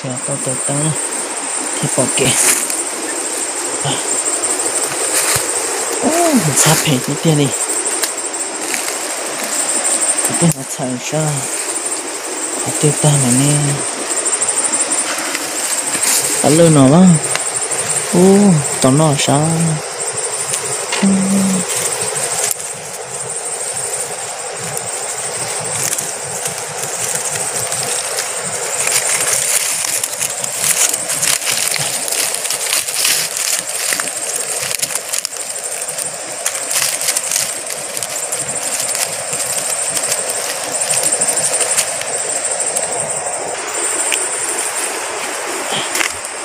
Tau taws teeb thiab pom kev. Ntxhab phem tiag tiag li. Qhov twg no txhais sab, qhov twg tag lawm ne. Qhov lwj no a, ub, tau noj sab.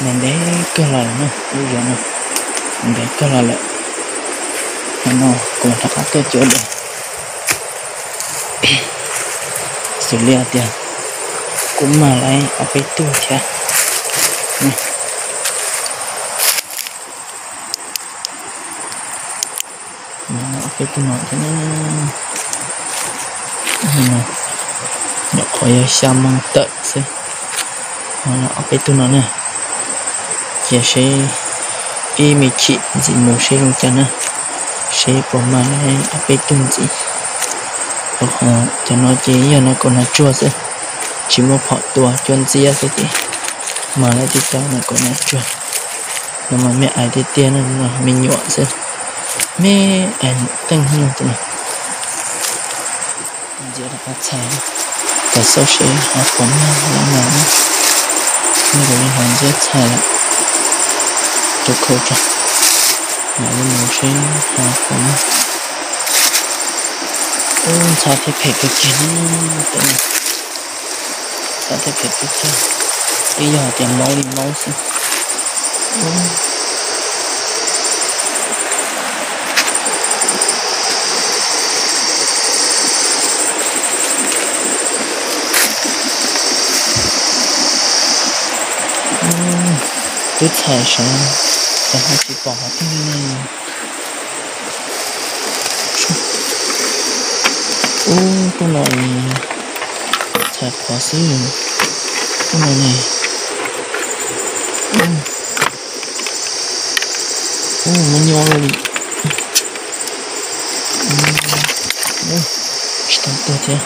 Ntev ntev kawg los lawm na, lub zos no ntev kawg los lawm. Hnub no kuv rov qab tuaj cuab dua, xws li hais tias kuj mag lawm ob peb tug thiab. Ob peb tug no thiab, nyuam qhuav yog xya moo tawm xwb. Ob peb tug no na, cia seb ib me chim ntxiv mus seb zoo cas na, seb puas mag ob peb tug ntxiv. Rau qhov cov no ces yog nas kaum nas tsuag xwb, tsis muaj phom tua, cuab ntxiab xwb ces mag lawm tib co nas kaum nas tsuag. No mas me ais tiag tiag na, me nyuam xwb, me ais qeej nyuj tus no. Ntxias rov qab txhais, kom xauj seb ho puas mag los mas na. Nkaus li ho ntxias txhais lawm, rau khau tso, mam li mus seb ho puas mag. Ub, ntxhab thiab phem kawg kiag li, ntxhab thiab phem kawg kiag, twb yog tias maub li maub xwb. Twb txhais sav, cas ho tsis pom qhov twg li ne. Ub, tuaj no txhais qhov xwb, tuaj no ne. Ub, muaj nyob li. Tsis tau tuag thiab.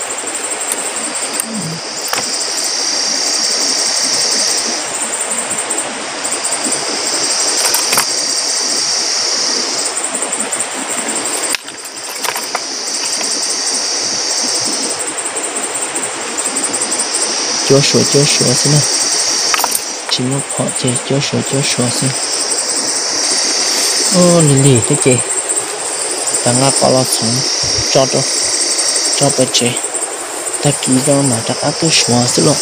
Cuab suav cuab suav xwb na, tsis muaj phom ces cuab suav cuab suav xwb. Ub, lig lig thiab ces, tas nqa qos los txhoov tso rau, tso pem tsev, tag kis zoo mam rov qab tuaj suav xwb lauj.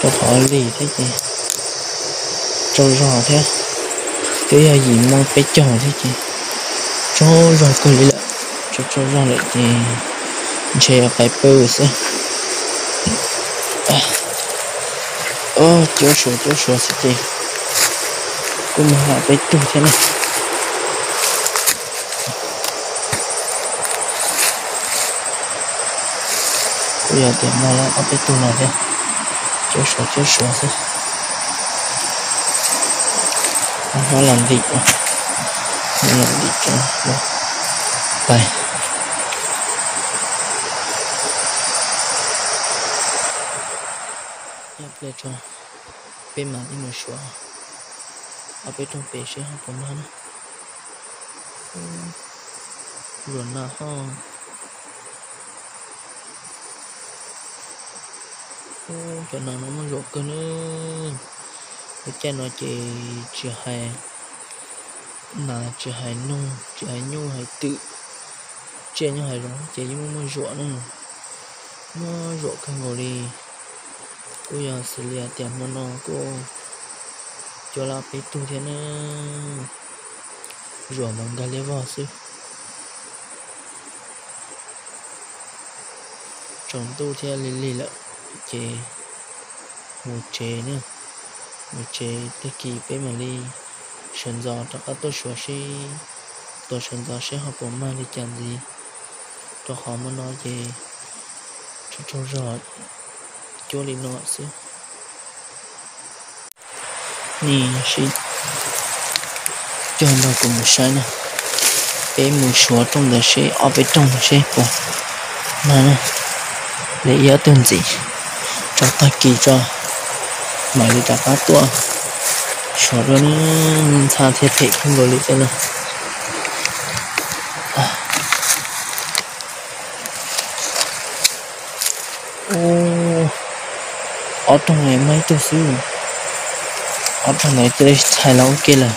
Rau qhov lig thiab ces tsaug zog thiab, twb yog yim moo peb caug thiab ces tsaug zog kawg li lawm. Tsaug tsaug zog lawm ces ntshe yuav pais pw xwb. Cuab suav cuab suav xwb ces kuj mag ob peb tug thiab na. Kuj yog tias mag ob peb tug no thiab, cuab suav cuab suav xwb. Nyob los ntim, nyob los ntim tso, pais. Nyob pliag tso, peb mam li mus suav ob peb rooj pem seb ho puas mag na. Zuam nas ho. Cov nas no muaj zuam kawg na. Lub caij no ces tsis hais nas, tsis hais noog, tsis hais nyuj hais twm, tsiaj nyob hav zoov ces yeej muaj muaj zuam na. Muaj zuam kawg nkaus li. Kuj yog xws li tias hmo no kuj cuab lawm peb tug thiab na. Zuam mas nkag liab vog xwb. Tsaus ntuj thiab lig lig lawm ces mus tsev na. Mus tsev, tag kis peb mam li sawv ntxov rov qab tuaj suav seb, tuaj sawv ntxov seb ho puas mag li cas ntxiv. Rau qhov hmo no ces tsaug tsaug zog, cuab li no xwb. Nej sib cog nrog kuv mus saib na, peb mus suav rooj ntawd seb ob peb rooj seb puas mag na. Li ib ob tug ntxiv tso tag kis tso mam li rov qab tuaj suav dua na. Ntxhab thiab phem kawg nkaus li thiab na. Ob rooj mag ib tug xwb. Ob rooj ntawd cia li txhais los ua ke lawm.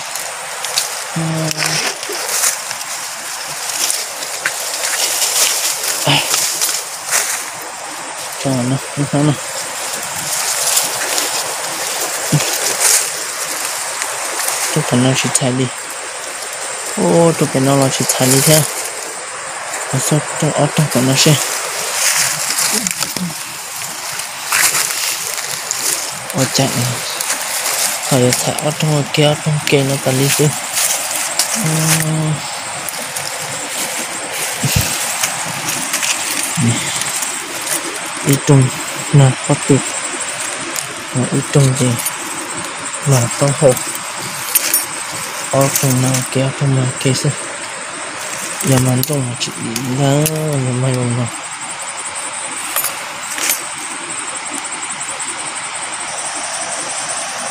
Rooj tom no tsis txhais li. Ua rooj pem no los tsis txhais li thiab. Xauj rooj ob rooj tom no seb. Ua cas ho yuav txhais ob rooj ua ke ob rooj ke no tas li xwb. Ib rooj nag pob tw, ib rooj ces mag taub hau, ob rooj nag ke ob rooj nag ke xwb. Yog mag nrooj tsis dim ntag, yog mag zoo no.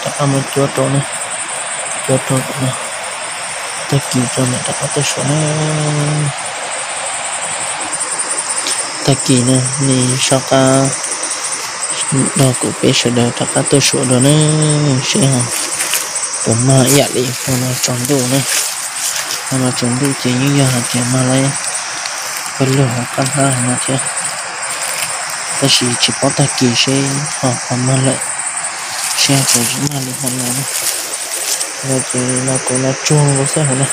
Rov qab muab cuab rau na, cuab rau no, tag kis rau mam rov qab tuaj suav na. Tag kis no nej soj qab nrog kuv peb sawv daws rov qab tuaj suav dua na, seb ho puas mag ib yam li hmo no tsaus ntuj na. Hmo no tsaus ntuj ces yeej yog hais tias mag lawm, pawg lug hauv qab hnab hauv no thiab. Tab sis tsis paub tag kis seb ho puas mag lawm, seb ho puas tsis mag li hmo no na. No ces no kuv no tsuag nkaus xwb hauv na,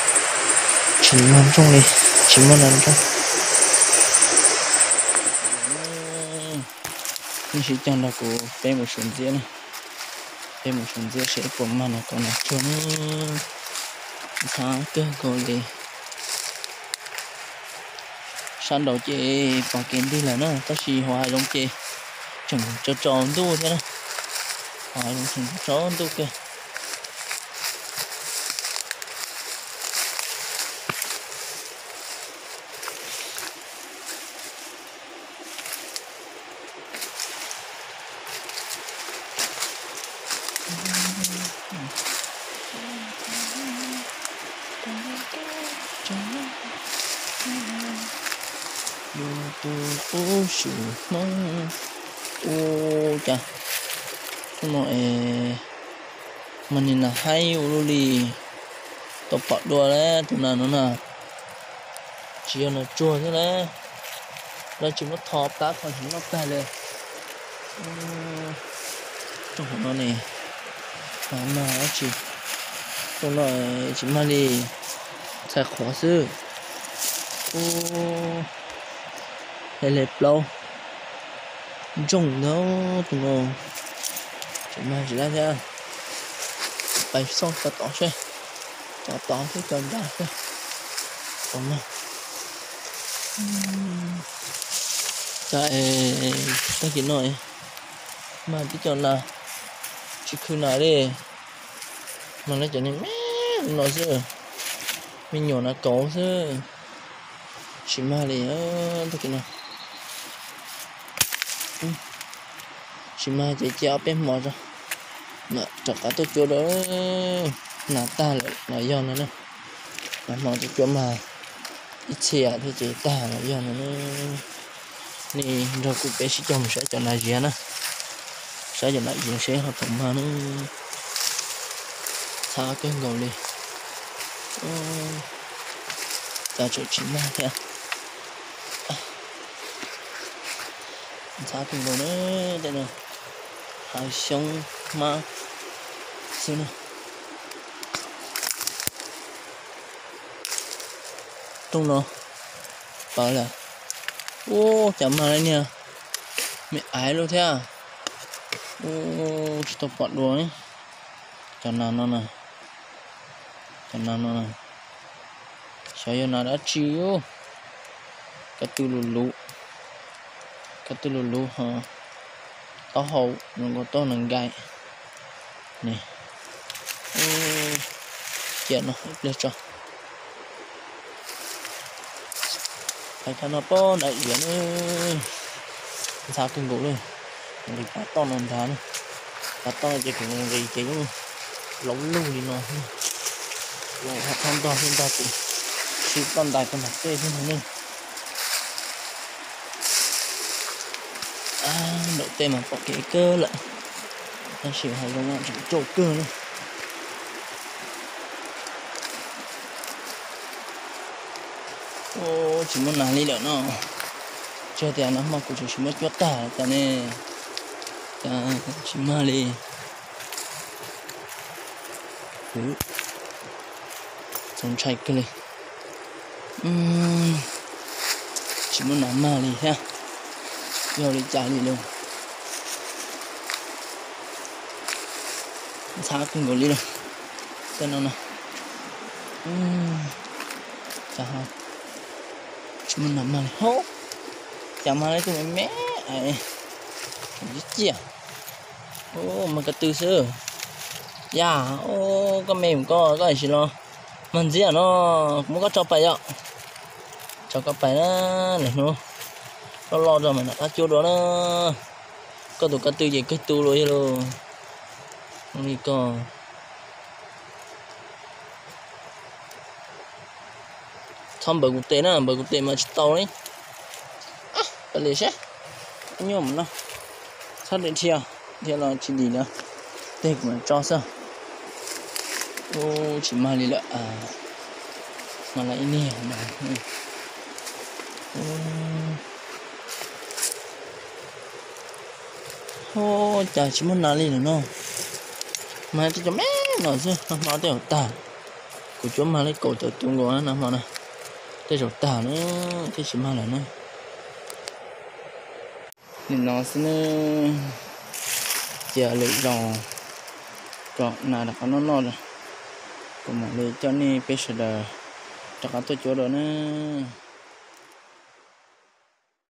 tsis muaj nrooj li, tsis muaj nas nrooj. Nej sib cog nrog kuv peb mus suav ntxiab na, peb mus suav ntxiab seb puas mag no kuv no tsuag na. Ntxhab kawg nkaus li. Sab nraud ces pom kev ntws lawm na, tab sis hauv hav zoov ces tseem tsaus tsaus ntuj thiab na. Hauv hav zoov tseem tsaus ntuj kawg. Yuav tus qub su Hmoob. Ua cas hnub no es mas nim nas haib ua luaj li. Tau pom dua lawm tus nas no na. Tsis yog nas tsuag thiab na. Lawv tsis muab tho plab tho hnyuv noj tag li. Rooj hauv no ne, mag dab tsi? Rooj no tsis mag li, txhais qhuav xwb. Ub, hle hle plaub ntsooj ntag tus no. Tsis mag tsis dab thiab. Pais xauj cov tod seb, cov tod thiab cov nrad seb puas mag. Cas tag kis no mag tib co nas, tsis khw nas li. Mag lawv cov niag me no xwb, me nyuam nas kauv xwb. Tsis mag li tag kis no. Tsis mag ces cia ob peb hmo tso, mam rov qab tuaj cuab dua. Nas tag lawm los yog no na. Nag hmo tuaj cuab mag ib txhia thiab ces tag los yog no na. Nej nrog kuv peb sib cog mus saib cov nas ziav na, saib cov nas ziav seb ho puas mag na. Txhab kawg nkaus li. Cas tseem tsis mag thiab. Ntxhab kawg nkaus na, tej no hav xyoob hmab xwb na. Rooj no pawv lawm. Ub, cas mag li niag me aiv lub thiab. Ub, tsis tau pom dua. Cov nas no na, cov nas no na, xyov yog nas dab tsi. Ko tw lus luv, ko tw lus luv ho Taub hau, zoo nkauj tau nees nkaim. Cia no ib pliag tso. Hais tag no pob nrad iav na, ntxhab kawg nkaus li. Nqis tav toj no ntag na, tav toj ces kuv nqis ces yeej laub lug li no. Los ho thob ntog thiab ntog kuv sib toj ntais rau nram tej thiab no ne. Nram tej mas pom kev kawg lawm, tab sis hav zoov tseem tsau kawg na. Tsis muaj nas li lawm no. Tsis tias nag hmo kuv tseem tsis muab cuab tag cas ne, cas tsis mag li. Txaus ntshai kawg li. Tsis muaj nas mag li thiab, yog li cas li lawm. Ntxhab kawg nkaus li lawm. Tej no na, cas tsis muaj nas mag li hos. Cas mag li tus me me, ib ciaj. Mag ko tw xwb. Yam, koj me koj, koj tsis los mag ntxiab no, kuv muab koj tso pais yom. Tso koj pais na, lwm hnub loj loj rau mam rov qab cuab dua na. Koj tus ko tw ces kawg tu los yog los. Li koj txhob npawv kuv tes na, npawv kuv tes mas tsis tau li. Pab li seb, nyuaj mus no, txhob dhia dhia, dhia los tsis dim na, tej kuv mam tso xwb. Ub, tsis mag li lawm, mag lawm ib niag no. Ub, cas tsis muaj nas li lawm no, mag tej cov me no xwb, nag hmo tej zaum tag. Kuv cuab mag li kaum tawm tus nkaus nag hmo na, tej zaum tag na, thiaj tsis mag lawm na. Nim no xwb ne, cia lwm zaus kom nas rov qab noj noj, kuv mam li coj nej peb sawv daws rov qab tuaj cuab dua na.